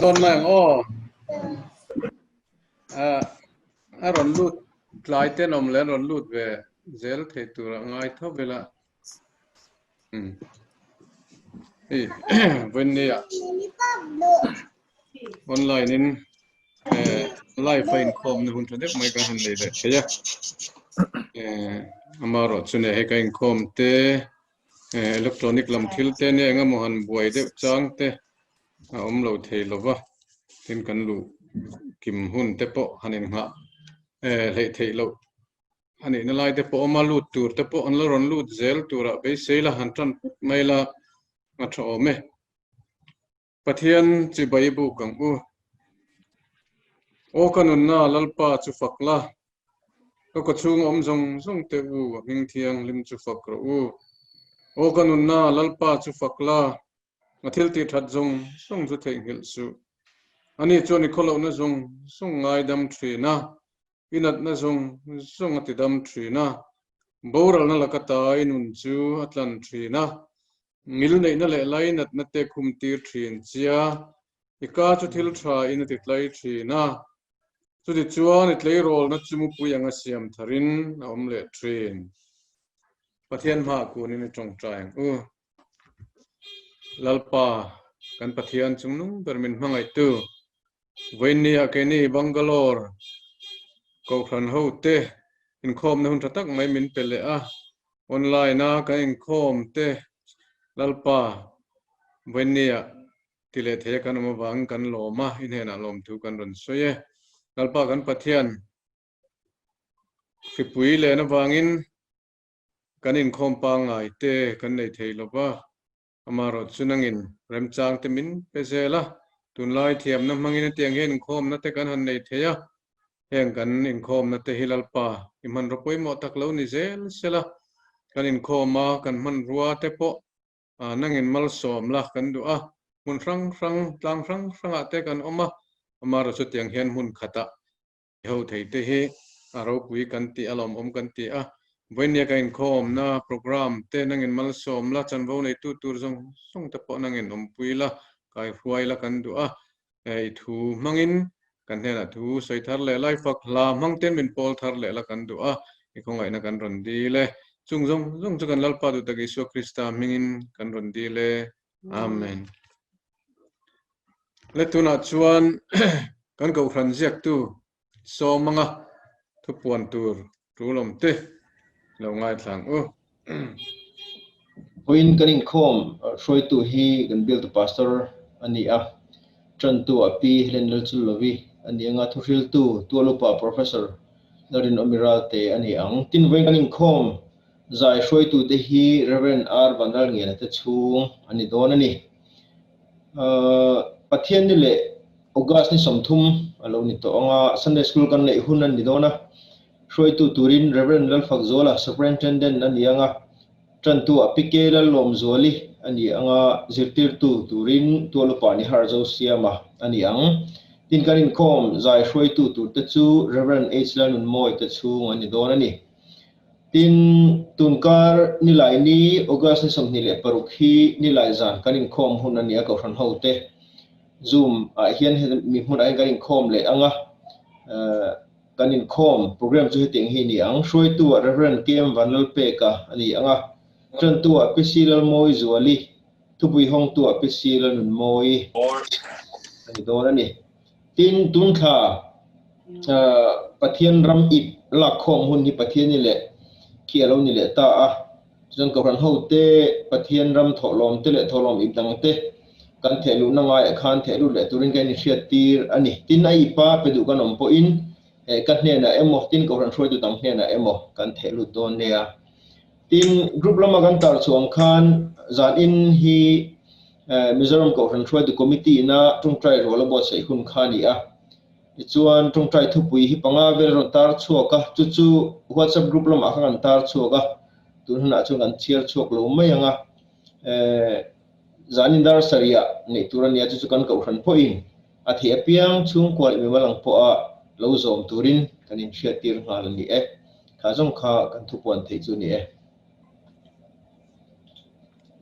dawn mai ang aw. A rawn lut tlai ten awm leh an rawn lut ve zel thei tur a ngai tho vel a. Hei vawinia online in live a inkhawmna hun tha deuh mai kan han nei leh thei a. Amaherawhchu nia hei ka inkhawm te Electronic lam thil te nia engemaw han buai deuh chang te a awm lo thei lo va, tin kan luh kim hun te pawh han innghah hleih theih loh a nihna lai te pawh awm a, lut tur te pawh an la rawn lut zel turah beisei la han tan phawt mai la a tha awm e. Pathian chibai buk ang u. Aw ka nunna Lalpa chu fak la, ka kawchhung awm zawng zawng te u a hming thianghlim chu fak rawh u. Aw ka nunna Lalpa chu fak la, a thil tih that zawng zawng chu theihnghilh suh. Ani chuan i khawlohna zawng zawng ngaidam thin a, I natna zawng zawng a ti dam thin a, boralna laka ta i nun chu a tlan thin a, ngil neihna leh lai natna te khum tir thin chia, i ka chu thil tha in a ti tlai thin a, chuti chuan i tleirawlna chu mupui anga siam tharin a awm leh thin. Pathian hmaah kunin i tawngtai ang u. Lalpa, kan Pathian chungnung ber min hmangaihtu, Vawiinniah keini Bangalore Kohhran hote inkhawmna hun tha tak mai min pe leh a, online a kan inkhawm te Lalpa vawiinniah ti leh thei a kan awm avangin kan lawm a, i hnenah lawmthu kan rawn sawi e. Lalpa kan Pathian hripui len avangin kan inkhawm pangngai te kan nei thei lo va, Amaherawh chu nangin remchang te min pe zel a, tunlai thiamna hmangin hetiang hian inkhawmna te kan han nei thei a, heng kan inkhawmna te hi Lalpa i hmanraw pawimawh tak lo ni zel sela, kan inkhawm a, kan hmanrua te pawh nangin malsawm la kan duh a, hmun hrang hrang, tlang hrang hrangah te kan awm a, amaherawh chu tiang hian hmun khatah Ho thei te hi a ropui kan tih a lawmawm kan ti a, vawinia ka inkhawmna program te nangin malsawm la, chanvo neitu tur zawng zawng te pawh nangin awmpui la, kaihruai la kan duh a, i thu hmangin kan hnenah thu sawi thar leh lai fak hla hmang ten min pawl thar leh la kan duh a, i khawngaihna kan rawn dil e. Chung zawng zawng chu kan Lalpa duhtak Isua Krista hmingin kan rawn dil e. Amen. Le tunah chuan kan kohhran ziaktu sawm anga thupuan tur tul awm te lo ngaithla ang u. Vawiin kan inkhawm hruaitu hi kan bialtu pastor a ni a, tantu a Pi Helen Lalchullovi a ni anga thuhriltu Tualupa Professor Lalrinawmi Ralte a ni ang. Tin, vawiin kan inkhawm zai hruaitute hi Rev. R. Vanralngena te chhung a ni dawn a ni. Pathian ni leh August ni 30 a lo ni tawh ang a, Sunday School kan neih hun a ni dawn a, hruaitu turin Rev. Lalfakzuala, Superintendent a ni ang a, tantu a PK Lallawmzuali a ni ang a, zirtirtu turin Tualupa Nihar Zosiama a ni ang. Tin kan inkhawm zai hruaitu turte chu Rev. H. Lalnunmawi te chhung a ni dawn a ni. Tin, tunkar Nilai ni August ni 26 hi Nilai zan kan inkhawm hun a ni a, Kohhran hote Zoom ah hian hemi hmunah hian kan inkhawm leh ang a, kan inkhawm program chu hetiang hi a ni ang, Hruaitu ah Rev. KM Vanlalpeka a ni ang a, Tantu ah PC Lalmawi Zuali, Thupui hawngtu ah PC Lalnunmawi a ni dawn a ni. Tin, tun thla Pathian ram ip lakkhawm hun hi Pathian ni leh khi a lo ni leh ta a. Chuan Kohhran hote Pathian ram thawhlawm te leh thawhlawm ip dang te kan theh luhna ngaiah khan theh lut leh turin ka inhriat tir a ni. Tin, a ipa pe duh kan awm pawhin ka hnenah emaw, tin Kohhran hruaitu dang hnenah emaw kan theh lut dawn nia. Tin, group lama kan tar chhuah ang khan zanin hi Mizoram Kohhran Hruaitu Committee ina tawngtai rual a buatsaih hun kha a ni a. Tichuan, tawngtai thupui hi panga vel a rawn tar chhuak a, chu chu WhatsApp group lamah khan kan tar chhuak a, tun hunah chuan kan chhiar chhuak lo mai ang a. Zanin dar sarihah neih tur a ni a, chu chu kan kohhran pawhin a theih apiang chhungkua leh mimal ang pawha lo zawm turin kan inhriattir nghal a ni e. Kha zawng kha kan thupuan theih chu a ni e.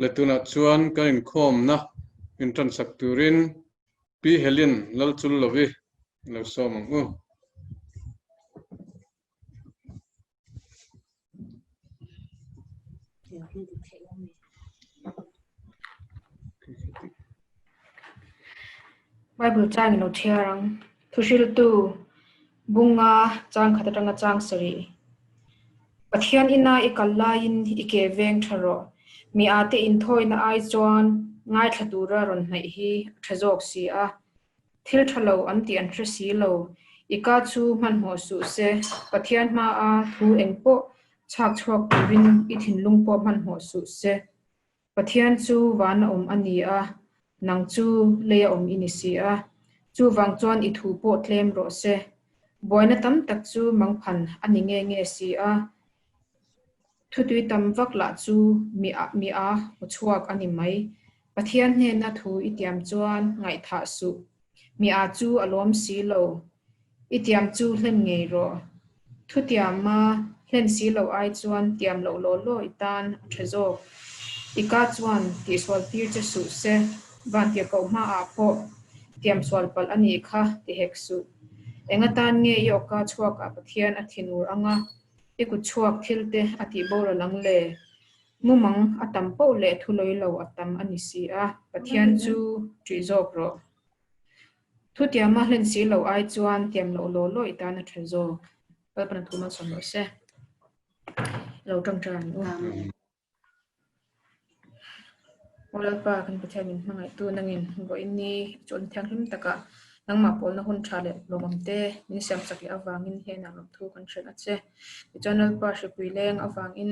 Le tunah chuan kan inkhawmna intansak turin. Pi Helen Lalchullovi lo sawm ang u. Bible chang in lo chhiar ang. Thuhriltu bunga chang khat atanga chang sarih. Pathian ina i kal laiin i ke veng tha rawh. Mi ate inthawina ai chuan ngaithla tura rawn hnaih hi a tha zawk si a. Thil tha lo an tih an hre si lo. I ka chu hmanhmawh suh se. Pathian hmaa thu eng pawh chhak chhuak turin i thinlung pawh hmanhmawh suh se. Pathian chu van a awm a ni a, nang chu lei a awm i ni si a. Chuvang chuan i thu pawh tlem rawh se. Buaina tam tak chu mangphan a ni nge nge si a. Thutui tam vak lah chu mi mi a aw chhuak a ni mai. Pathian hnena thu i tiam chuan ngaihthah suh. Mi a chu a lawm si lo. I tiam chu hlen ngei rawh. Thutiama hlen si lo ai chuan tiam loh law law i tan a tha zawk. I ka chuan tihsual tir che suh se, vantirhkoh hmaah pawh tiam sual palh a nih kha ti hek suh. Eng atan nge i awka chhuakah Pathian a thinur anga i kut chhuak thil te a tih boral ang le? Mumang a tam poh leh thulawi lo a tam a ni si a, Pathian chu ṭih zawk rawh. Thutiama hlen si lo ai chuan tiam loh law law i tan a tha zawk. Lalpan a thu malsawm rawh se. Lo tangtai ang u. Aw Lalpa kan Pathian min hmangaihtu nangin vawiin ni chawn thianghlim takah nangmah pawlna hun tha leh lawmawm te min siam chak leh avangin henah lawmthu kan hrilh a che. Tichuan Lalpa hripui leng avangin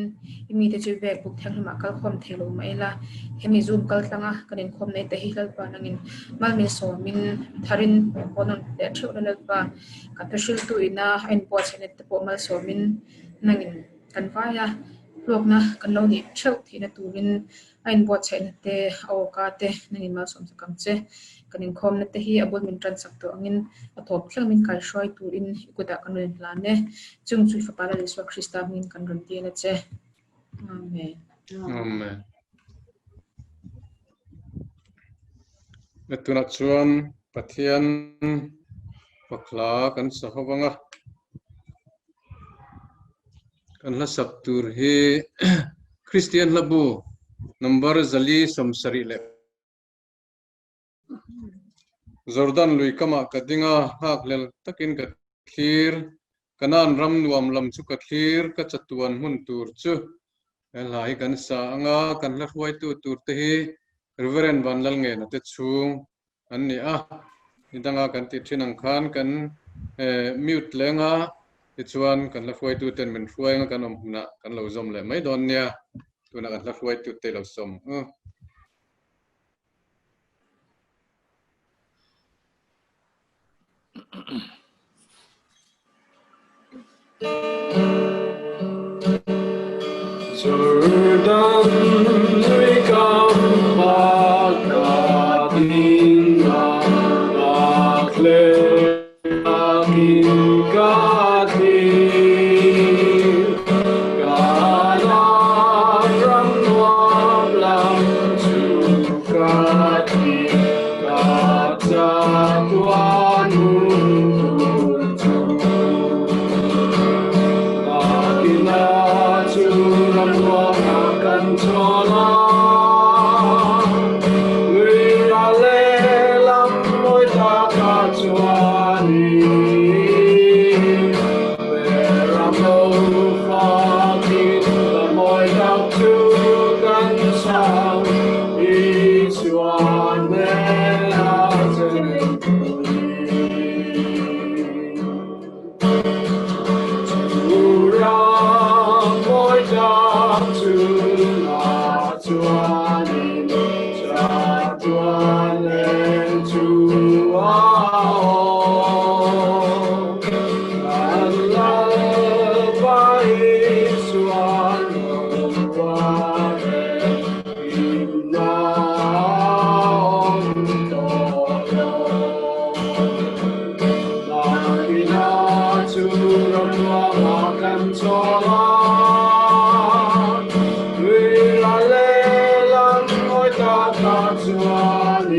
i mite chu vek buk thianghlimah kal khawm thei lo mah ila, hemi Zoom kal tlanga kan inkhawm nei te hi Lalpa nangin mal min sawmin tharin pawh nawn leh theuh la Lalpa kan thuhriltu ina a inbuatsaihna te pawh malsawmin nangin kan vai a, hlawkna kan lo nih theuh theihna turin A inbuatsaihna te, a awka te nangin malsawm sak ang che. Kan inkhawmna te hi a bul min tan sak tawh angin a thawp thleng min kaihruai turin i kutah kan rawn inhlan e. Chung chu i Fapa Lal Isua Krista hmingin kan rawn dil a che. Amen. Amen. Tunah chuan Pathian fakhla kan sa ho vang a. Kan hla sak tur hi Kristian hlabu number 470 Jordan lui kamah ka ding a, nghakhlel takin ka thlir. Kanaan ram nuam lam chu ka thlir, ka chatuan hmun tur chu. He hla hi kan sa anga kan hla hruaitu tur te hi Reverend Vanlalngena te chhung an ni a, nidanga kan tih thin ang khan kan mute leng a, tichuan kan hla hruaitu ten min hruai anga kan awm hunah kan lo zawm leh mai dawn nia, tunah kan hla hruaitu te lo sawm u. Jordan lui kam ah ka ding a, nghakhlel takin ka thlir. Kanaan ram nuam lam chu ka thlir, ka chatuan hun tur chu. Nakina chu ram nuamah kan chawl a, lui ral lehlam mawi takah chuanin Ram lo fakin la mawi tak chu kan sang Isuan hmel a cheng turin. Chu ram mawi tak chu la chuanin chatuan leng chu a awm. Kan Lalpa Isuan lo var e, hlimna awm tawh lo. Nakina chu ram nuamah kan chawl a, lui ral lehlam ngawi takah chuanin.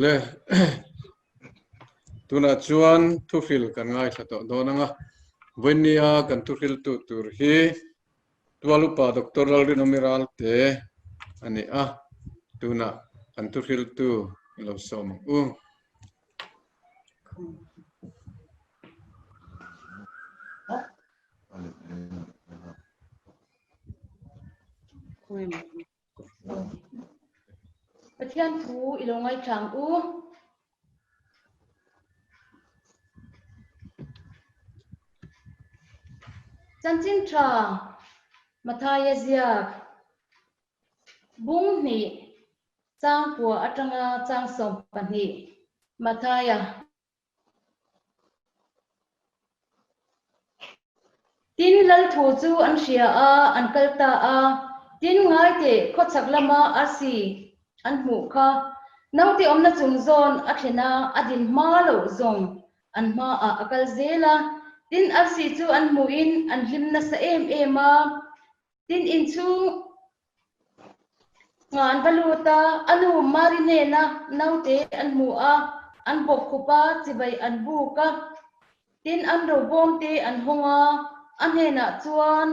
Le tunah chuan thuhril kan ngaithla tawh dawn ang a, vawinia kan thuhril tu tur hi Tualupa Doctor Lalrinawmi Ralte a ni a, tunah kan thuhril tu i lo sawm ang u. Pathian thu i lo ngaithlang u. Chanchin tha Mathaia ziak bung hnih chang kua atanga chang 12 Mathaia Tin, lal thu chu an hria a, an kal ta a. Tin, ngai teh, khawchhak lama arsi an hmuh kha naute awmna chung zawn a thlen a, a din hma loh zawng an hmaah a kal zel a. Tin, arsi chu an hmuhin an hlim nasa em em a. Tin, inchhung Nga an va lut a, a nu Mari hnena naute an hmu a, an bawk khup a, chibai an buk a. Tin, an robawm te an hawng a, a hnenah chuan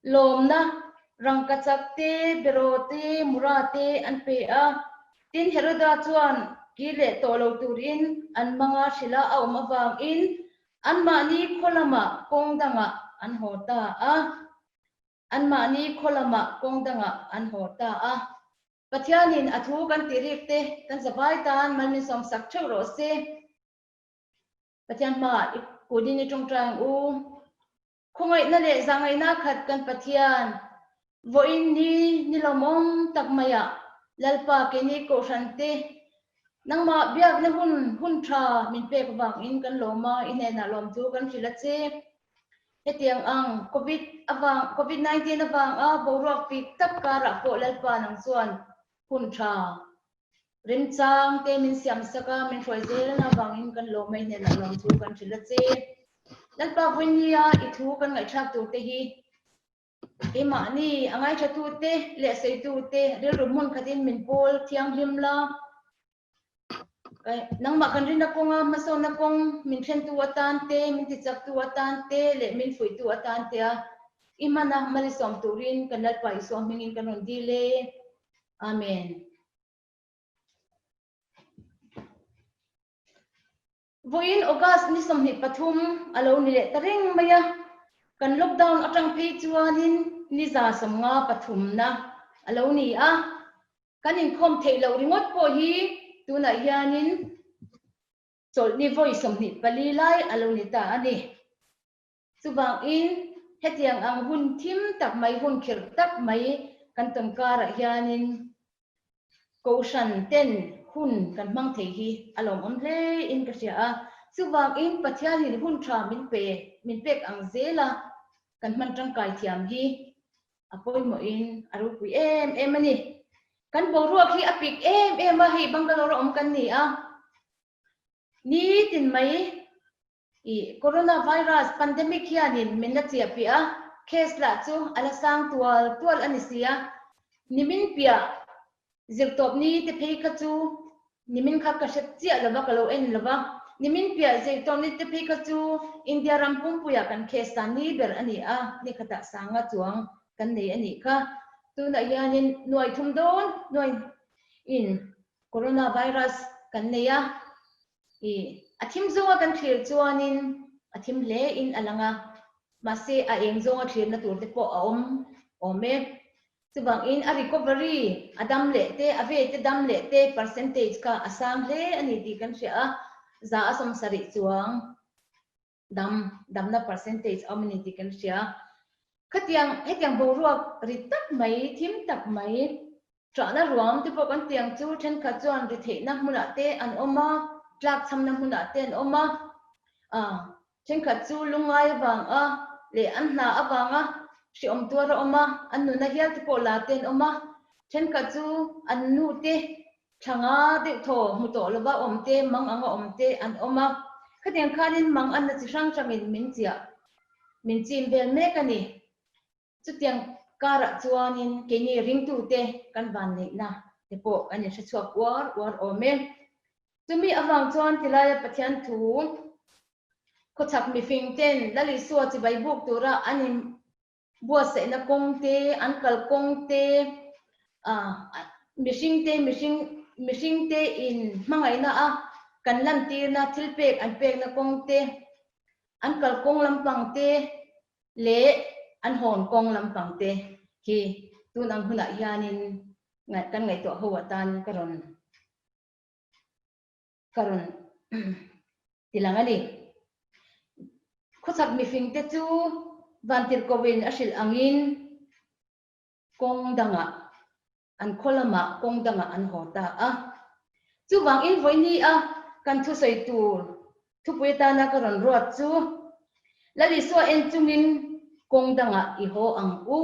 lawmna rangkachak te, beraw te, mura te an pe a. Tin, Heroda chuan kir leh tawh lo turin an manga hrilha a awm avangin anmahni khaw lamah kawng dangah an haw ta a. Anmahni khaw lamah kawng dangah an haw ta a. Pathianin a thu kan tih rik te kan zavai tan mal min sawmsak theuh rawh se. Pathian hmaah i kut in i tawngtai ang u. Khawngaihna leh zahngaihna khat kan Pathian vawiin ni ni lawmawm tak maiah Lalpa keini Kohhran te nangmah biakna hun hun tha min pek vangin kan lawm a, i hnenah lawmthu kan hrilh a che. Hetiang ang Covid avang Covid 19 avanga boruak pik tak karah pawh Lalpa nang chuan hun tha remchang te min siam sak a, min hruai zel na avangin kan lawm mai hnenah lawmthu kan hrilh a che. Lalpa vawinia i thu kan ngaihthlak tur te hi keimahni a ngaithlatute leh sawitute rilru hmun khatin min pawl thianghlim la. Nangmah kan rinna kawnga hmasawnna kawng min thlentu atan te, min tichaktu atan te leh min fuihtu atan te a i hmana malisawm turin kan Lalpa Isua hmingin kan rawn dil e. Amen. Vawiin August ni 23 a lo ni leh ta reng mai a, kan lockdown atang phei chuanin ni 53 na a lo ni a. Kan inkhawm theih loh ringawt pawh hi tunah hianin chawlhni vawi 24 lai a lo ni ta a ni. Chuvangin hetiang ang hun thim tak mai, hun khirh tak mai kan tawn karah hianin Kohhran ten hun kan hmang thei hi a lawmawm hle in ka hria a. Chuvangin Pathianin hun tha min pe, min pek ang zela kan hman tangkai thiam hi a pawimawhin a ropui em em a ni. Kan boruak hi a pik em em a, hei Bangalore a awm kan ni a, nitin mai I coronavirus pandemic hianin min la chiah piah a, case lah chu a la sang tual tual a ni si a. Nimin piah zirtawp ni te phei kha chu nimin kha ka hre chiah lova, ka lo en lova. Nimin piah zirtawp ni te phei kha chu India ram pumpuiah kan case tan ni ber a ni a, ni khatah sanga chuang kan nei a nih kha. Tunah hianin nuai thum dawn nuai in coronavirus kan nei a. I a thim zawnga kan thlir chuanin a thim hle in a lang a, mahse a eng zawnga thlirna tur te pawh a awm awm e. Chuvangin a recovery, a dam leh te, a ve te dam leh te percentage kha a sang hle a ni tih kan hria a, 70% chuang dam, damna percentage a awm a ni tih kan hria. Khatiang, hetiang boruak ri tak mai, thim tak mai, Ṭahna ruam te pawh kan tiang chu ṭhenkhat chuan ri theihna hmunah te an awm a, tlakchhamna hmunah te an awm a, ṭhenkhat chu lungngai avanga leh an hna avanga hreawm tuar a awm a, an nuna hial te pawh la te an awm a, ṭhenkhat chu an nu te thlanga deuh thaw hmu tawh lova awm te, mang anga awm te an awm a. Khatiang khanin mang anna chi hrang hrangin min chiah, min chim vel mek a ni. Chutiang karah chuanin keini ringtute kan vanneihna te pawh kan inhre chhuak uar uar awm e. Chumi avang chuan tilaia Pathian thu khawchhak mifing ten Lal Isua chibai buk tura an in buatsaihna kawng te, an kal kawng te, mihring te mihring mihring te in hmangaihna a kan lantirna thilpek an pekna kawng te, an kal kawng lampang te, leh an hawn kawng lampang te hi tun ang hunah hianin kan ngaihtuah ho atan ka rawn ka rawn tilang a ni. Khawchhak mifing te chu Vantirhkohin a hrilh angin kawng dangah an khaw lamah kawng dangah an haw ta a. Chuvangin vawiini a kan thusawi tur thupui atana ka rawn ruat chu, Lal Isua en chungin kawng dangah i haw ang u,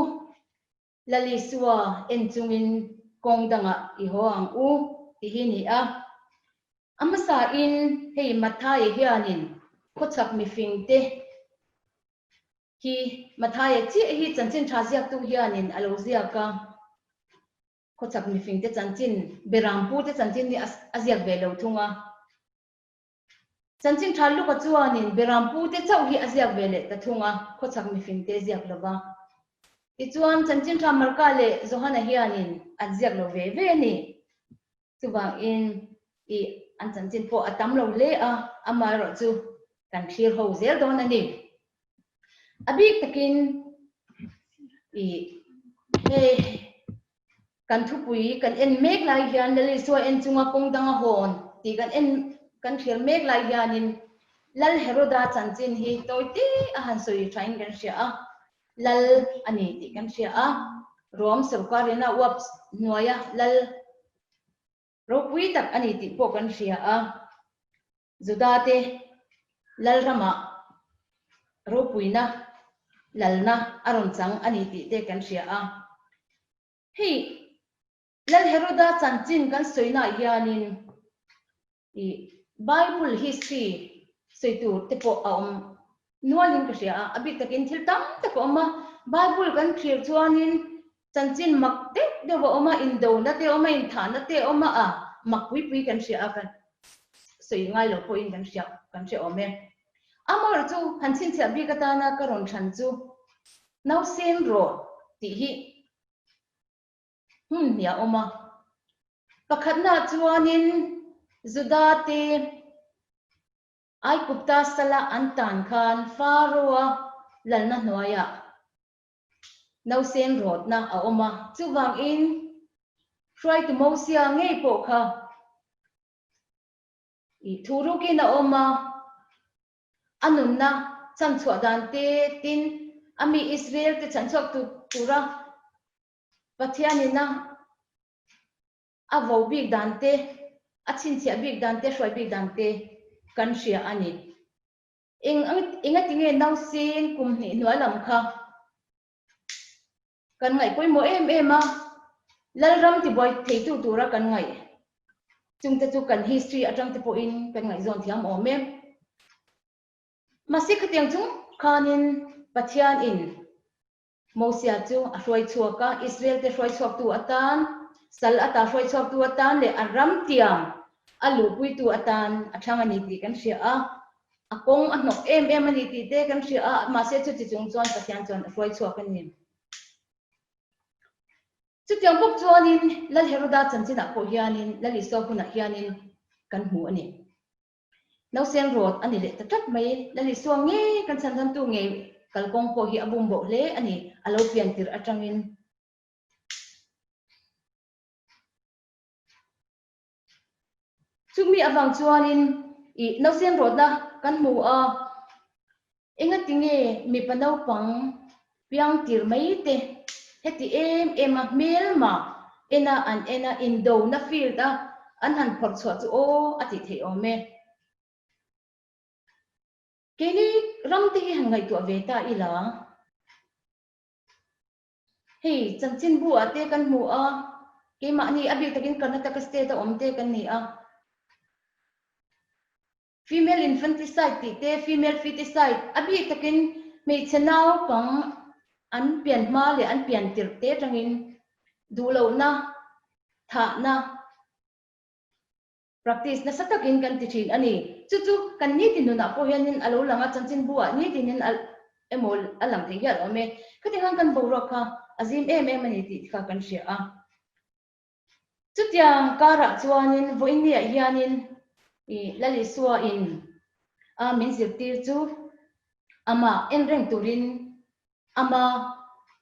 Lal Isua en chungin kawng dangah i haw ang u tih hi ni a. A hmasain hei Mathaia hianin khawchhak mifingte Hi Mathaia chiah hi chanchin tha ziaktu hianin a lo ziak a, khawchhak mifingte chanchin, Berampute chanchin hi a ziak ve lo thung a. Chanchin tha Luka chuanin Berampute chauh hi a ziak ve leh ta thung a, khawchhak mifingte ziak lo va. Tichuan chanchin tha Marka leh Johana hianin an ziak lo ve ve a ni. Chuvangin i an chanchin pawh a tam lo hle a, amaherawhchu kan thlir ho zel dawn a ni. A bik takin i hei kan thupui kan en mek lai hian Lal Isua en chunga kawng danga hawn tih kan en kan thlir mek lai hianin Lal Heroda chanchin hi tawi te a han sawi thain kan hria a, Lal a ni tih kan hria a, Rom sorkarin a uap hnuaia Lal ropui tak a ni tih pawh kan hria a, Juda te Lal ramah ropuina lalna a rawn chang a ni tih te kan hria a. Hei Lal Heroda chanchin kan sawinaah hianin I Bible history sawi tur te pawh a awm nualin ka hria a, a bik takin thil tam tak a awm a. Bible kan thlir chuanin chanchin mak deuh deuh a awm a, indona te a awm a, inthahna te a awm a, a mak pui pui kan hria a, kan sawi ngai lo pawhin kan hria kan hre awm e. Amaherawhchu chu han chhinchhiah bik atana ka rawn thlan chu Nausen rawh tih hi hmun hnih a awm a. Pakhatnaah chuanin Juda te Aigupta sala an tan khan Pharaoh-a lalna hnuaiah nausen rawtna a awm a, chuvangin hruaitu Mosia ngei pawh kha i thu rukin a awm a, a nunna chhanchhuah dan te tin a mi Israel te chhanchhuak tura Pathianin a A vo bik dan te, a chhinchhiah bik dan te, hruai bik dan te kan hria a ni. Eng engatinge nauseng kum hnih hnuai lam kha kan ngaih pawimawh em em a, Lalram tibuai theitu tura kan ngaih chungte chu kan history atang te pawhin kan ngaihzawn thiam awm e. Mahse khatiang chung khanin Pathianin Mosia chu a hruai chhuak a, Israel-te hruai chhuaktu atan, sal ata hruai chhuaktu atan leh a ram tiam a luhpuitu atan a thlang a ni tih kan hria a. A kawng a hnawk em em a ni tih te kan hria a, mahse chuti chung chuan Pathian chuan a hruai chhuak a ni. Chutiang bawk chuanin Lal Heroda chanchinah pawh hianin Lal Isua hunah hianin kan hmu a ni. Nausen rawt a ni leh ta tlat mai. Lal Isua ngei kan chhanchhantu ngei kalkawng pawh hi a bum boh hle a ni, a lo pian tirh atangin. Chumi avang chuanin i nausen rawtna kan hmu a, Engatinge mipa naupang piang tir mai te heti em em a hmelma ena an en a indona field a an han phawrh chhuah chu aw a tih theih awm e. Keini ram te hi han ngaihtuah ve ta ila. Hei chanchinbu ah te kan hmu a, keimahni a bik takin Karnataka state a awm te kan ni a. Female infanticide tih te, female feticide, a bik takin hmeichhe naupang an pian hma leh an pian tirh te atangin duhlohna, thahna, practice nasa takin kan ti thin a ni. Chu chu kan nitin nunah pawh hianin a lo lang a, chanchinbu-ah nitinin a emaw a lang thei hial awm e. Khatiang khan kan boruak kha a zim em em a ni tih kha kan hria a. Chutiang karah chuanin vawiinniah hianin i Lal Isua in a min zirtir chu amah en reng turin, ama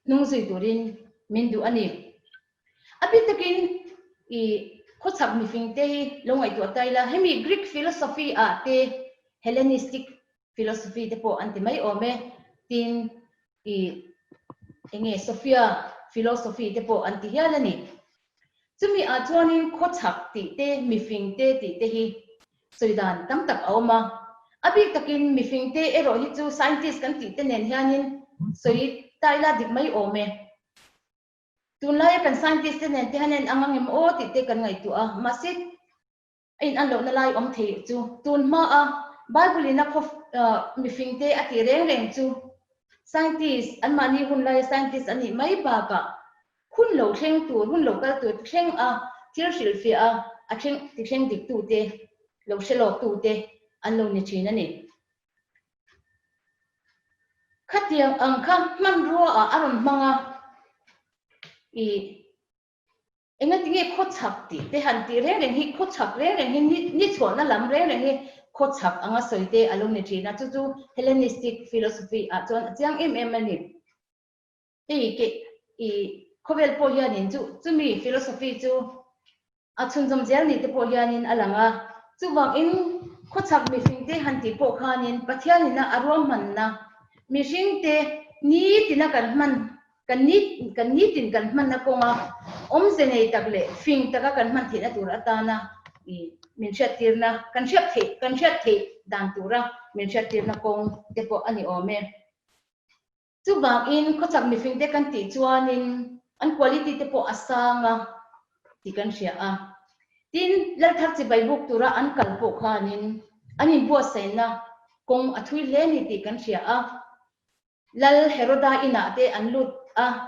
hnung zui turin min duh a ni. A bik takin i khawchhak mifing te hi lo ngaihtuah ta ila, hemi Greek philosophy ah te Hellenistic philosophy te pawh an ti mai awm e, tin i enge Sophia philosophy te pawh an ti hial a ni. Chumi ah chuanin khawchhak tih te, mifing te tih te hi sawi dan tam tak a awm a. A bik takin mifing te erawh hi chu scientist kan tih te nen hianin sawi ta ila dik mai awm e. Tunlaia kan scientist te nen te hian an ang angem aw tih te kan ngaihtuah a, mahse A in an lohna lai awm thei chu tun hmaa Bible in a khaw mifingte a tih reng reng chu scientist anmahni hun laia scientist a nih mai bakah hun lo thleng tur, hun lo kal tur thleng a thil hrilhfiah a, a thleng ti thleng dik tute, lo hre lawk tute an lo ni thin a ni. Khatiang ang kha hmanrua ah a rawn hmang a, i Engatinge khawchhak tih te han tih reng reng hi khawchhak reng reng hi ni ni chhuahna lam reng reng hi khawchhak anga sawi te a lo ni thin a, chu chu Hellenistic philosophy ah chuan a chiang em em a ni. Hei ke i khawvel pawh hianin chu chumi philosophy chu a chhunzawm zel ni te pawh hianin a lang a, chuvangin khawchhak mifing te han tih pawh khanin Pathianina a ruahmanna mihring te nitina kan hman Kan ni kan nitin kan hmanna kawnga awmze nei tak leh fing taka kan hman theihna tur atana i min hriattirna kan hriat theih kan hriat theih dan tura min hriattirna kawng te pawh a ni awm e. Chuvangin khawchak mifing te kan tih chuanin an quality te pawh a sang a tih kan hria a. Tin, Lalthar chibai buk tura an kal pawh khanin an inbuatsaihna kawng a thui hle a ni tih kan hria a. Lal Heroda inah te an lut a,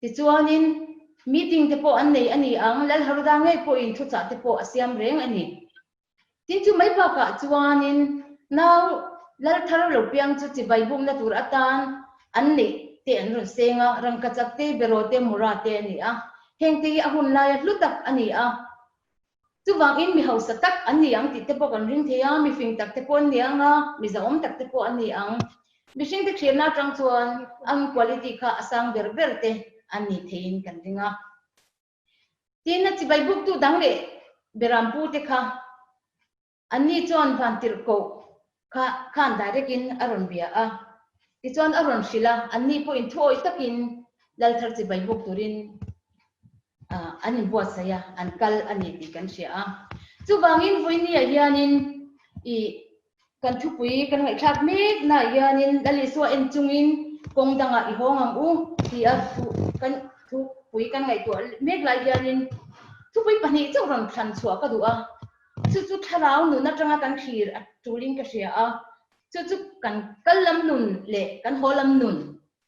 tichuanin meeting te pawh an nei a ni ang, Lal Heroda ngei pawhin thuchah te pawh a siam reng a ni. Tin chu mai bakah chuanin nau Lal thar lo piang chu chibai bukna tur atan an neih te an rawn seng a, rangkachak te, beraw te, mura te a ni a, hengte hi a hun laia hlu tak a ni a. Chuvangin mi hausa tak an ni ang tih te pawh kan ring thei a, mi fing tak te pawh an ni ang a, mi zahawm tak te pawh an ni ang. Mihringte thirna atang chuan an quality kha a sang ber ber te an ni theiin kan ring a. Tin, a chibai buktu dang leh Berampu te kha Anni chuan vantirhkoh kha khan direct in a rawn bia a, tichuan a rawn hrilh a, anni pawhin thuawih takin Lalthar chibai buk turin an inbuatsaih a, an kal a ni tih kan hria a. Chuvangin vawinia hianin i kan thupui kan ngaihthlak mek naah hianin Lal Isua en chungin kawng dangah i hawng ang u ti a thu kan thupui kan ngaihtuah mek lai hianin thupui pahnih chauh rawn thlan chhuah ka duh a. Chu chu thlarau nun atanga kan thlir a tulin ka hria a, chu chu kan kal lam nun leh kan haw lam nun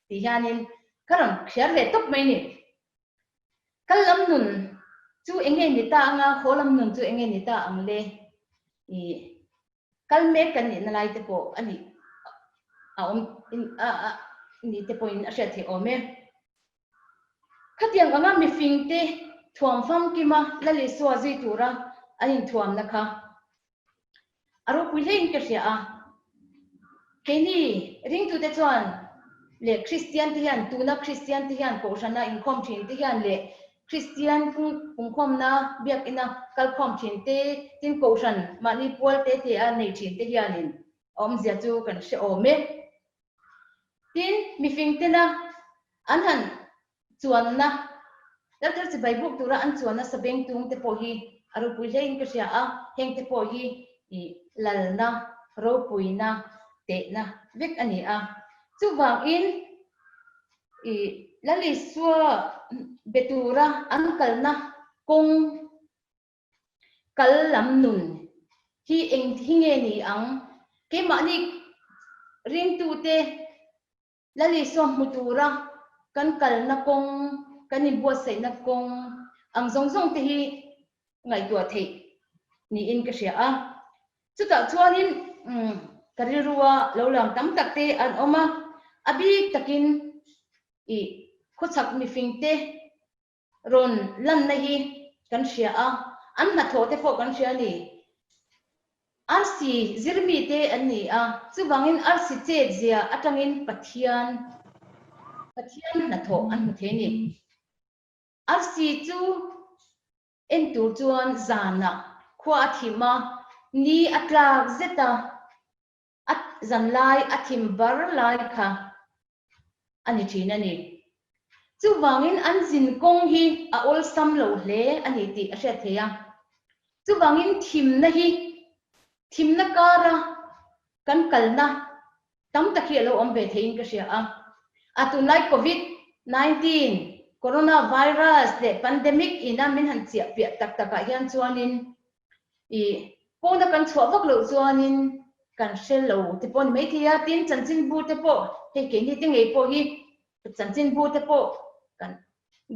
tih hianin ka rawn thliar ve tawp mai ni. Kal lam nun chu eng nge ni ta anga, haw lam nun chu eng nge ni ta ang le? I kal mek kan nihna lai te pawh a nih a awm a ni te pawhin a hriat theih awm e. Khatiang anga mifingte thuam famkima Lal Isua zui tura an inthuamna kha a ropui hlein ka hria a. Keini ringtute chuan leh Kristian te hian, tuna Kristian te hian Kohhrana inkhawm thin te hian leh Kristian pungkhawmna biakina kalkhawm thin te, tin Kohhran mahni pual te te a nei thin te hianin a awmzia chu kan hre awm e. Tin, mifingtena an han chuanna, Lalthar chibai buk tura an chuanna sabeng tung te pawh hi a ropui hlein ka hria a, heng te pawh hi i lalna, ropuina, tehna vek a ni a. Chuvangin i Lal Isua be tura an kalna kawng Kal lam nun hi eng hi nge ni ang? Keimahni ringtute Lal Isua hmu tura kan kalna kawng, kan inbuatsaihna kawng ang zawng zawng te hi ngaihtuah theih niin ka hria a. Chutah chuanin ka rilrua lo lang tam tak te an awm a, a bik takin i khawchhak mifingte rawn lanna hi kan hria a, an hnathawh te pawh kan hria a ni. Arsi zirmi te an ni a, chuvangin arsi chet zia atangin Pathian Pathian hnathawh an hmu thei a ni. Arsi chu en tur chuan zanah khua a thim a, ni a tlak zet a, a zanlai a thim bar lai kha a ni thin a ni. Chuvangin an zin kawng hi a awlsam lo hle a ni tih a hriat theih a. Chuvangin thimna hi thimna kara kan kalna tam tak hi a lo awm ve theiin ka hria a. A tunlai Covid 19, Corona virus leh pandemic ina min han chiah piah tak takah hian chuanin I pawna kan chhuah vak loh chuanin kan hre lo te pawh a ni maithei a, tin chanchinbu te pawh hei keini te ngei pawh hi chanchinbu te pawh kan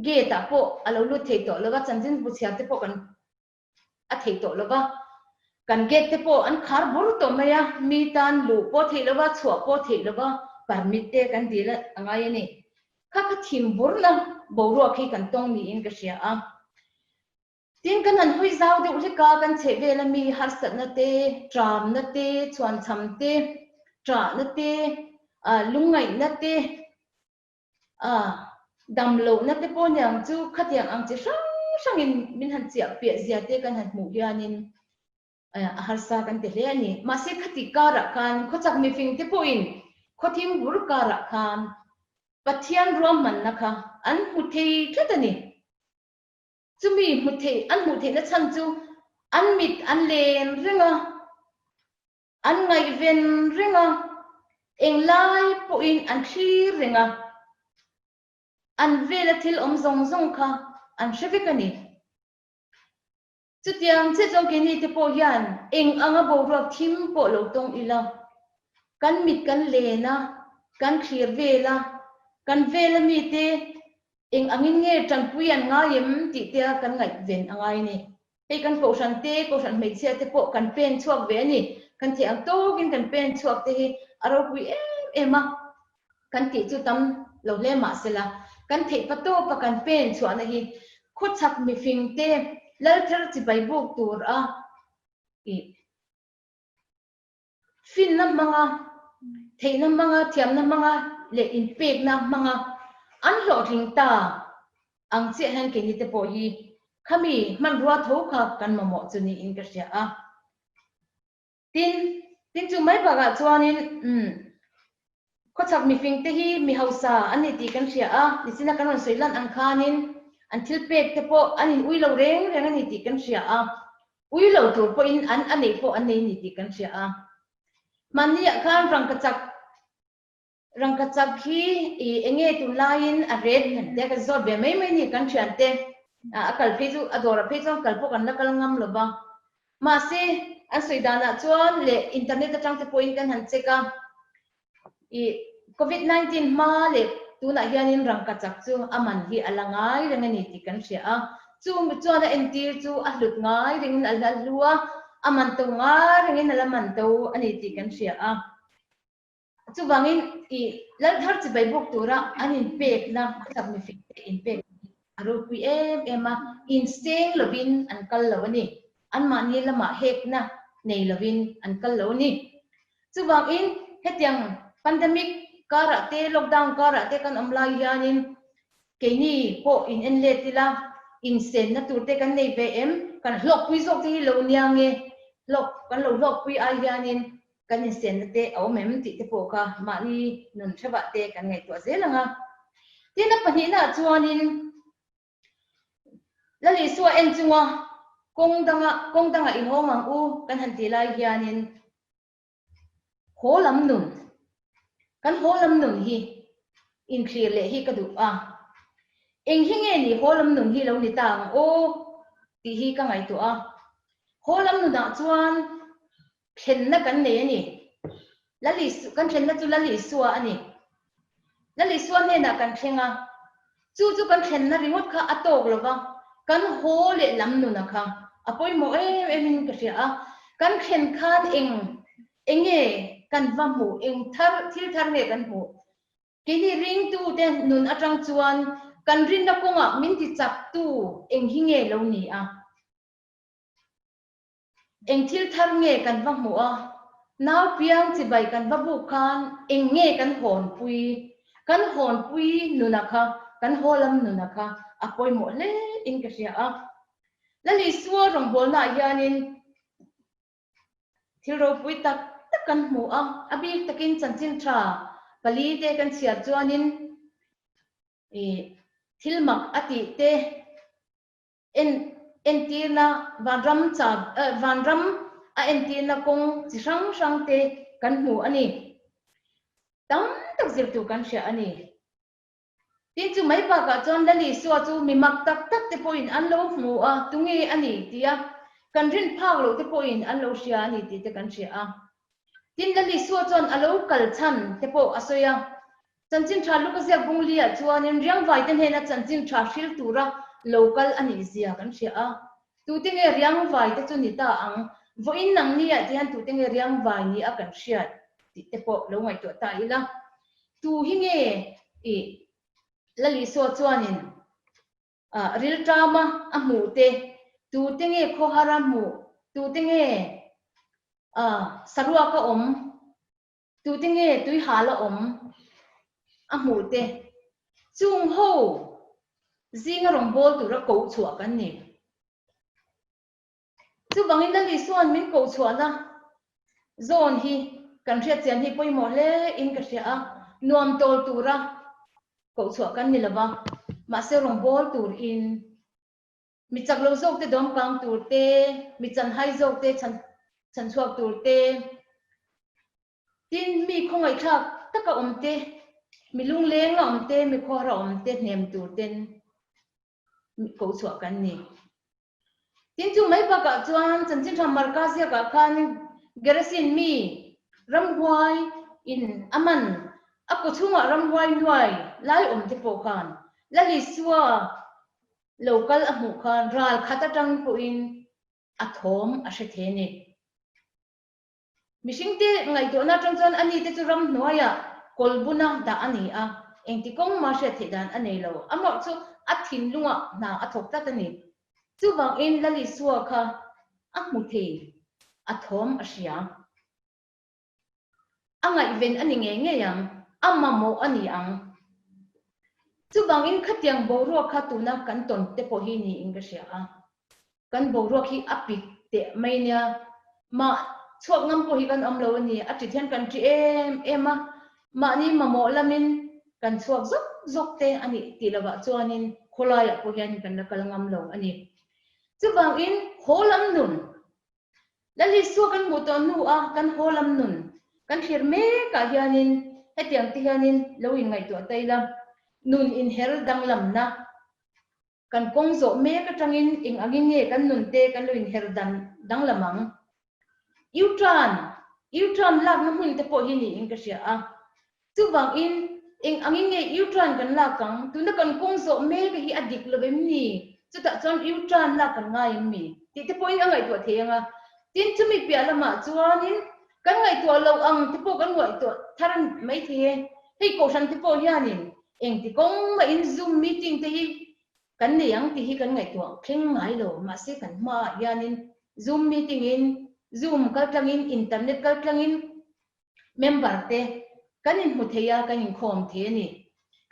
gate ah pawh a lo lut thei tawh lo va, chanchinbu chhiar te pawh kan a thei tawh lo va, kan gate te pawh an khar bur tawh mai a, mi tan luh pawh theih lo va, chhuah pawh theih lo va, permit te kan dil a ngai a ni. Kha kha thim burna boruak hi kan tawng niin ka hria a. Tin, kan han hawi zau deuh hlek a, kan chheh vel a mi harsatna te, tramna te, chhuanchham te, ṭahna te, lungngaihna te, damlohna te pawh niang chu khatiang ang chi hrang hrangin min han chiah piah zia te kan han hmuh hianin a harsa kan ti hle a ni. Mahse, khati karah khan khawchak mifing te pawhin khawthim bur karah khan Pathian ruahmanna kha an hmu thei tlat a ni. Chumi hmu theih an hmuh theihna chhan chu an mit an len reng a, an ngaihven reng a, englai pawhin an thlir reng a, an vela thil awm zawng zawng kha an hre vek a ni. Chutiang chiah chuan keini te pawh hian eng anga boruak thim pawh lo tawng ila, kan mit kan len a, kan thlir vel a, kan vela mite eng angin nge tanpui an ngai em tih te a kan ngaihven a ngai a ni. Hei kan kohhran te, kohhran hmeichhia te pawh kan pen chhuak ve a ni. Kan theih ang tawkin kan pen chhuak te hi a ropui em em a. Kan tih chu tam lo hle mah sela, kan theih pa tawpa kan pen chhuahna hi khawchhak mifing te Lalthar chibai buk tur a i finna hmanga, theihna hmanga, thiamna hmanga leh inpekna hmanga an hlawhtling ta ang chiah hian keini te pawh hi khami hmanrua tho kha kan mamawh chu niin ka hria a. Tin, tin chu mai bakah chuanin umm khawchhak mifing te hi mi hausa an ni tih kan hria a, nichina kan rawn sawi lan ang khanin an thil pek te pawh an in ui lo reng reng a ni tih kan hria a, ui lo tur pawhin an a neih pawh an nei a ni tih kan hria a. Hmanni-ah khan rangkachak Rangkachak hi i enge tunlaiin a ret te kan zawt ve mai mai ni kan thiante a kal phei chu a dawrah phei chuan kal pawh kan la kal ngam lo va. Mahse an sawi danah chuan leh internet atang te pawhin kan han check a i covid 19 hma leh tunah hianin rangkachak chu a man hi a la ngai reng a ni tih kan hria a. Chu chuan a entir chu a hlut ngai rengin a la hlu a, a man to ngai rengin a la man to a ni tih kan hria a. Chuvangin i Lalthar chibai buk tura an inpekna khawchhak mifingte inpekna hi a ropui em em a, inseng lovin an kal lo a ni. Anmahni lamah hekna nei lovin an kal lo a ni. Chuvangin hetiang pandemic karah te, lockdown karah te kan awm lai hianin keini pawh in en let ila, insenna tur te kan nei ve em? Kan hlawkpui zawk te hi lo nia nge? Hlawk, kan lo hlawkpui ai hianin Kan insenna te a awm em tih te pawh kha mahni nun hrevah te kan ngaihtuah zel ang a. Tin, a pahnihnaah chuanin Lal Isua en chunga kawng danga kawng dangah i hawng ang u kan han tih lai hianin haw lam nun, kan haw lam nun hi inthlir leh hi ka duh a. Eng hi nge ni haw lam nun hi lo ni ta ang aw tih hi ka ngaihtuah a. Haw lam nunah chuan Thlenna kan nei a ni. Lal Isu, kan thlenna chu Lal Isua a ni. Lal Isua hnenah kan thleng a, chu chu kan thlenna ringawt kha a tawk lo va, kan haw leh lam nuna kha a pawimawh em em in ka hria a. Kan thlen khan eng eng nge kan va hmuh, eng thar, thil thar nge kan hmuh? Keini ringtute nun atang chuan kan rinna kawngah min ti chaktu eng hi nge lo ni a? Eng thil thar nge kan va hmuh a, nau piang chibai kan va buk khan eng nge kan hawnpui, kan hawnpui nuna kha, kan haw lam nuna kha a pawimawh hle in ka hria a. Lal Isua rawngbawlnaah hianin thil ropui tak tak kan hmu a, a bik takin chanchin tha pali te kan chhiar chuanin thil mak a tih te, En entirna vanram cha vanram a entirna kawng chi hrang hrang te kan hmu a ni. Tam tak zir tur kan hria a ni. Tin chu mai bakah chuan Lal Isua chu mi mak tak tak te pawhin an lo hmu a, tunge a ni tia kan rin phak loh te pawhin an lo hria a ni tih te kan hria a. Tin Lal Isua chuan a lo kal chhan te pawh a sawi a, Chanchin tha Luka ziak Bungli-ah chuanin riangvaite hnena chanchin tha hril tura lo kal a nih zia kan hria a. Tute nge riangvaite chu ni ta ang? Vawiin nang ni-ah ti hian tute nge riangvai ni a kan hriat tih te pawh lo ngaihtuah ta ila. Tu hi nge i Lal Isua chuanin rilṭama a hmuh te, tute nge khawhara hmuh, tute nge saruaka awm Tute nge tuihal a awm a hmuh te? Chung ho zinga rawngbâwl tura koh chhuah kan ni. Chuvangin Lal Isua'n min koh chhuahna zawn hi kan hriatchian hi pawimawh hle in ka hria a, nuam tawl tura koh chhuah kan ni lova, mahse rawngbâwl turin Mi chak lo zawk te dawm kang tur te, mi chanhai zawk te chhan chhan chhuak tur te, tin mi khawngaihthlak taka awm te, mi lungleng a awm te, mi khawhar a awm te hnem tur ten koh chhuah kan ni. Tin chu mai bakah chuan chanchin tha Marka ziakah khan Gerasin mi ramhuai in a man a kaw chhungah ramhuai nuai lai awm te pawh khan Lal Isua Lo kal a hmuh khan ral khat atang pawhin a thawm a hre thei a ni. Mihringte ngaihtuahna atang chuan ani te chu ramhnuaiah kawlbuna dah a ni a, engti kawng mah hriat theih dan a nei lo. Amah chu a thinlungah hna a thawk tlat a ni. Chuvangin Lal Isua kha a hmu thei, a thawm a hria. A ngaihven a ni ngei ngei ang, a mamawh a ni ang. Chuvangin khatiang boruak kha tuna kan tawn te pawh hi niin ka hria a. Kan boruak hi a pik teh mai nia. Mah chhuak ngam pawh hi kan awm lo a ni. A ṭit hian kan ṭi em em a, mahni mamawh lamin kan chhuak zawk zawk te a nih tih lovah chuanin khawlaiah pawh hian kan la kal ngam lo a ni. Chuvangin haw lam nun, Lal Isua kan hmuh tawh hnu a kan haw lam nun kan thlir mekah hianin hetiang te hianin lo inngaihtuah ta ila, nun inher danglamna Kan kawng zawh mek atangin eng angin nge kan nun te kan lo inher dan danglam ang? U-turn, U-turn lakna hmun te pawh hi niin ka hria a. Chuvangin eng angin nge U-turn kan lak ang? Tuna kan kawng zawh mek hi a dik lo em ni? Chutah chuan U-turn lak kan ngai em mi? Tih te pawhin a ngaihtuah thei ang a. Tin, chumi piah lamah chuanin kan ngaihtuah loh ang te pawh kan ngaihtuah thar mai thei e. Hei kohhran te pawh hianin Engti kawng mahin Zoom meeting te hi kan nei ang tih hi kan ngaihtuah thleng ngai lo. Mahse kan hmaah hianin Zoom meeting in, Zoom kaltlangin, internet kaltlangin member te kan inhmu thei a, kan inkhawm thei a ni.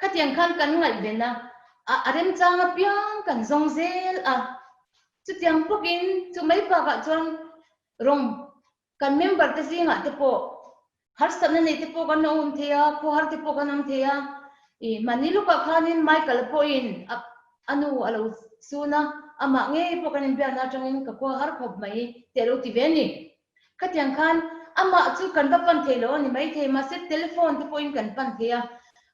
Khatiang khan kan ngaihven a, a remchang apiang kan zawng zel a. Chutiang bawkin chu mai bakah chuan rawng Kan member te zingah te pawh harsatna nei te pawh kan lo awm thei a, khawhar te pawh kan awm thei a. I mahni lukah khanin Michael-a pawhin a a nu a lo sun a, amah ngei pawh kan inbiakna atangin ka khua har khawp mai tih a lo ti ve a ni. Khatiang khan amah chu kan va pan thei lo a ni maithei, mahse telephone te pawhin kan pan thei a.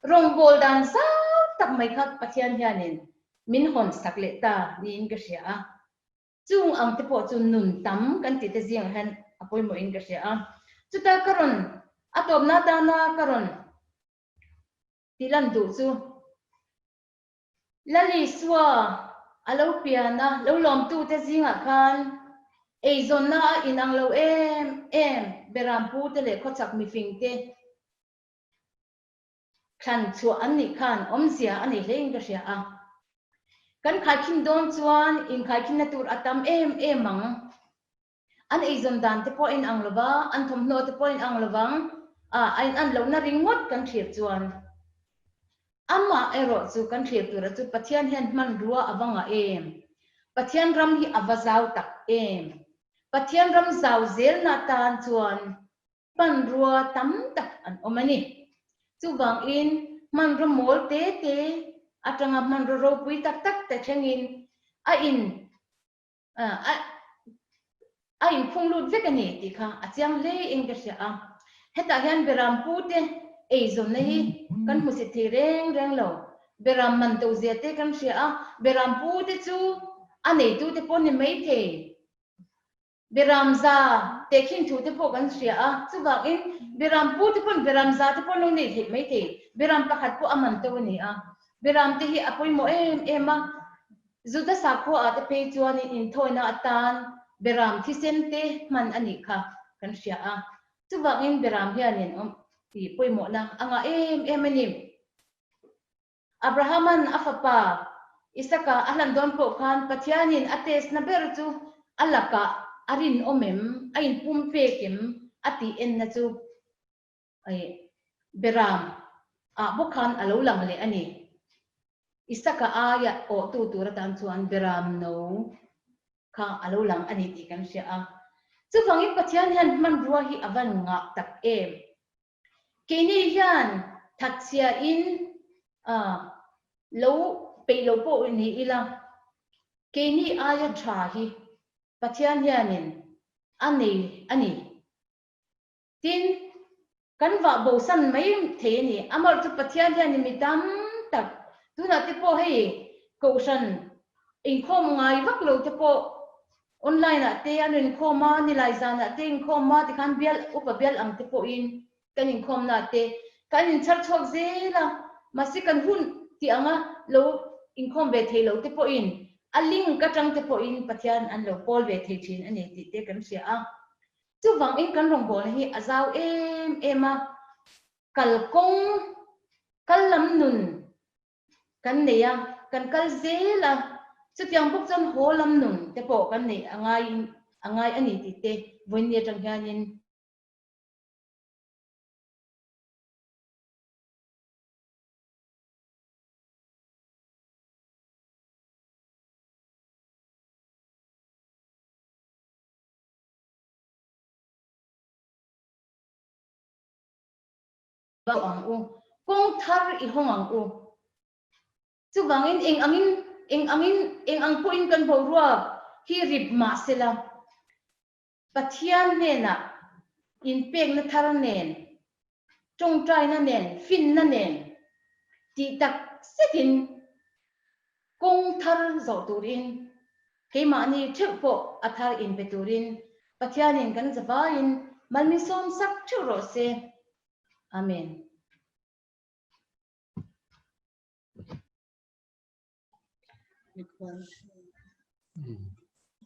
Rawngbâwl dan zau tak mai kha Pathian hianin min hawn sak leh ta niin ka hria a. Chung ang te pawh chu nun tam kan tih te zingah hian a pawimawhin ka hria a. Chuta ka rawn a tawpna atana ka rawn tih lan duh chu Lal Isua a lo pian a, lo lawmtute zingah khan eizawnna a inang lo em em Berampu te leh khawchhak mifingte Thlan chhuah an nih khan awmzia a nei hlein ka hria a. Kan khaikhin dawn chuan inkhaikhinna tur a tam em em ang. An eizawn dan te pawh a inang lo va, an thawmhnaw te pawh a inang lo vang, a a inan lohna ringawt kan thlir chuan. Amah erawh chu kan thlir tura chu Pathian hian hmanrua a va ngah em? Pathian ram hi a va zau tak em? Pathian ram zau zelna tan chuan Hmanrua tam tak an awm a ni. Chuvangin hmanraw mawl te te atanga hmanraw ropui tak tak te thlengin a in a inkhung lut vek a ni tih kha a chiang hle in ka hria a. Hetah hian Beram pu te eizawnna hi kan hmusit thei reng reng lo. Beram man to zia te kan hria a, Beram pu te chu a neitu te pawh ni maithei. Beramza tehkhin thu te pawh kan hria a, chuvangin Beram pu te pawn Beramza te pawh an lo nei theih mai thei. Beram pakhat pawh a man to a ni a. Beram te hi a pawimawh em em a, Juda sakhua ah te phei chuanin inthawina atan Beram thisen te hman a nih kha kan hria a. Chuvangin Beram hianin awm tih pawimawhna a ngah em em a ni. Abrahama'n a fapa Isaka a hlan dawn pawh khan Pathianin a test na ber chu a lakah a rinawm em, a inpumpek em a tih enna chu Beram ah bawk khan a lo lang leh a ni. Isaka aia awhtu tur atan chuan Beram no kha a lo lang a ni tih kan hria a. Chuvangin Pathian hian hmanrua hi a van ngah tak em? Keini hian thatchhia in lo peih lo pawh ni ila, keini aia tha hi Pathian hianin a nei a ni. Tin, kan vah bosan mai thei a ni. Amaherawhchu chu Pathian hianin mi tam tak, tunah te pawh hei Kohhran inkhawm ngai vak lo te pawh Online ah te an inkhawm a, nilai zan ah te inkhawm a, tikhan bial upa bial ang te pawhin kan inkhawmna ah te kan inchhar chhuak zel a, mahse kan hun tih anga lo inkhawm ve thei lo te pawhin a link atang te pawhin Pathian an lo pawl ve thei thin a ni tih te kan hria a. Chuvangin kan rawngbawlna hi a zau em em a, kalkawng, kal lam nun, Kan nei a, kan kal zel a. Chutiang bawk chuan haw lam nun te pawh kan neih a ngai a ngai a ni tih te vawiin ni atang hianin Ang u, kawng thar i hawng ang u. Chuvangin eng angin, eng angin, eng ang pawhin kan boruak hi rip mah sela, Pathian hnenah inpekna thar nen, tawngtaina nen, finna nen tih tak zetin kawng thar zawh turin, keimahni theuh pawh a thar inpe turin Pathianin kan zavaiin malminsawm sak theuh rawh se. Amen.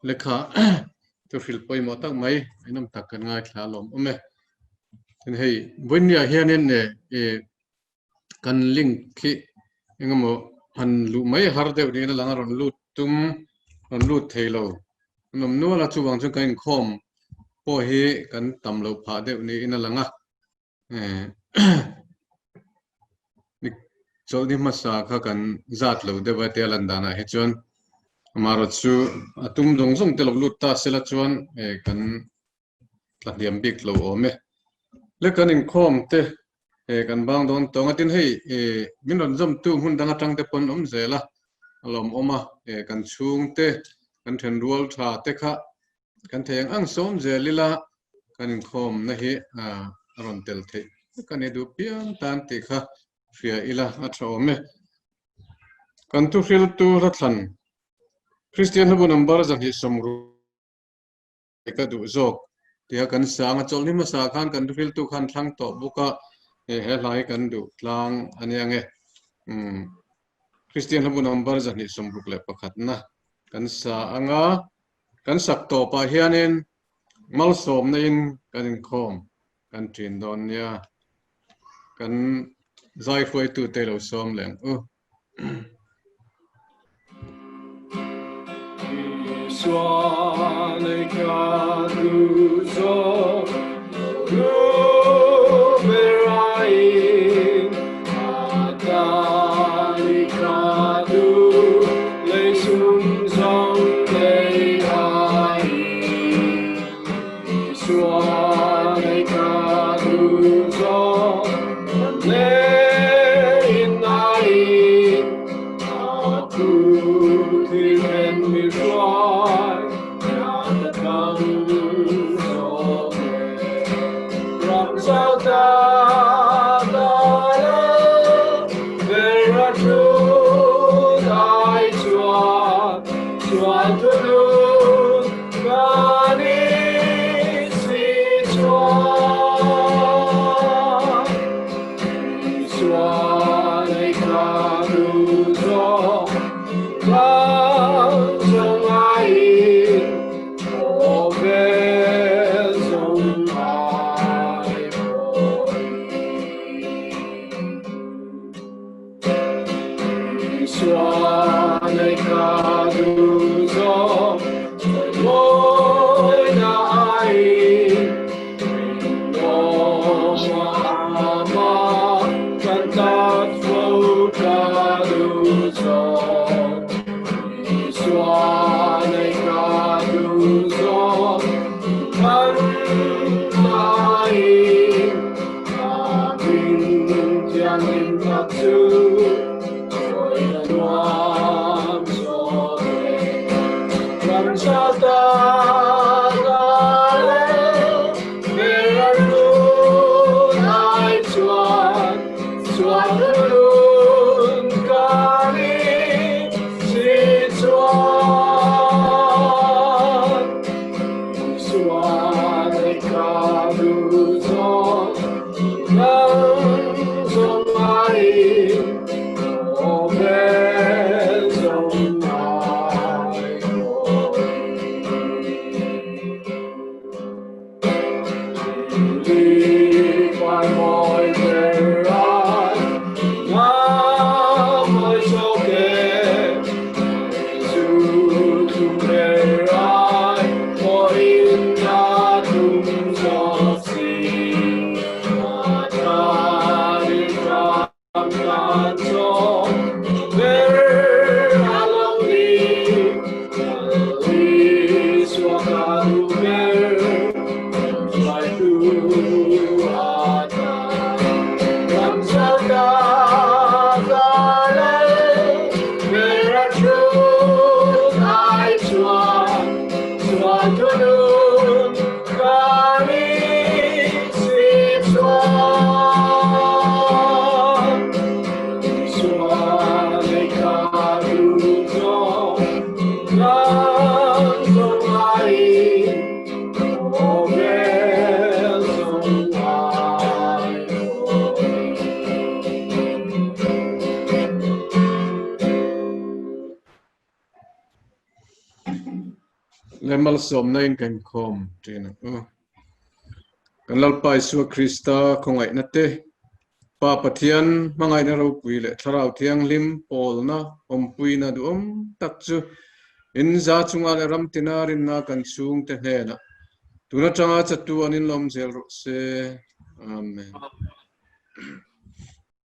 Lekha chu hrilh pawimawh tak mai inawm tak kan ngaithla alawm awm e. Tin hei vawinia hianin e kan link khi engemaw han luh mai har deuh niin a lang a rawn lut tum rawn lut thei lo an awm nual a chuvang chuan kan inkhawm pawh hi kan tam loh phah deuh niin a lang a. Chawlhni hmasa kha kan zat lo deuh a tia lan danah hi chuan amaherawh chu a tum zawng zawng te lo lut ta sela chuan kan tla hniam bik lo awm e. Le kan inkhawm te kan bang dawn tawng a tin hei min rawn zawmtu hmun dang atang te pawn awm zel a a lawmawm a kan chhung te kan thenrual tha te kha Kan thei ang ang sawm zel ila kan inkhawmna hi a rawn tel theih vek a ni duh piang tan tih kha hria ila a tha awm e. Kan thuhriltu Hlatthlan Kristian hlabu number 260 ka duh zawk tia kan sang a chawlhni hmasa khan kan thuhriltu khan thlang tawh bawk a he hla hi kan duh tlang a nia nge. Kristian hlabu number 261 na kan sa anga Kan sak tawpah hianin malsawmna in kan inkhawm kan ṭin dawn nia. Kan zai hruaitute lo sawm leh ang u. Isua nei ka duh zawk lo berain a tan i ka duh lei sum zawng nei ai Isua nei ka duh zawk lein ai a thu thil mi hruai ta thang zawk ram zau ta ta la vera thu dai chuan chuan thu nun ka ni si chuan Isua nei ka duh zawk Lam zawng aiin khawvel zawng ai pawhin Isua nei ka duh zawk mawina aiin Rinawma kan tat fo ka duh zawk Isua nei ka duh zawk kan aiin a hming thianghlim tak chu sawi a nuam zawk e. Ram sa ta ta le vera run ai chuan chuan run ka ni si chuan Isua nei ka duh zawk nang zawng aiin khawvel zawng ai pawhin. Li par mawi ber ai nga mawi zawk e Jesu. malsawmna in kan inkhawm ṭhin ang u. Kan Lalpa Isua Krista khawngaihna te, Pa Pathian hmangaihna ropui leh Thlarau Thianghlim pawlna awmpuina duhawm tak chu in za chunga leh ram tina rinna kan chhungte hnenah tun atanga chatu an inlawm zel rawh se. Amen.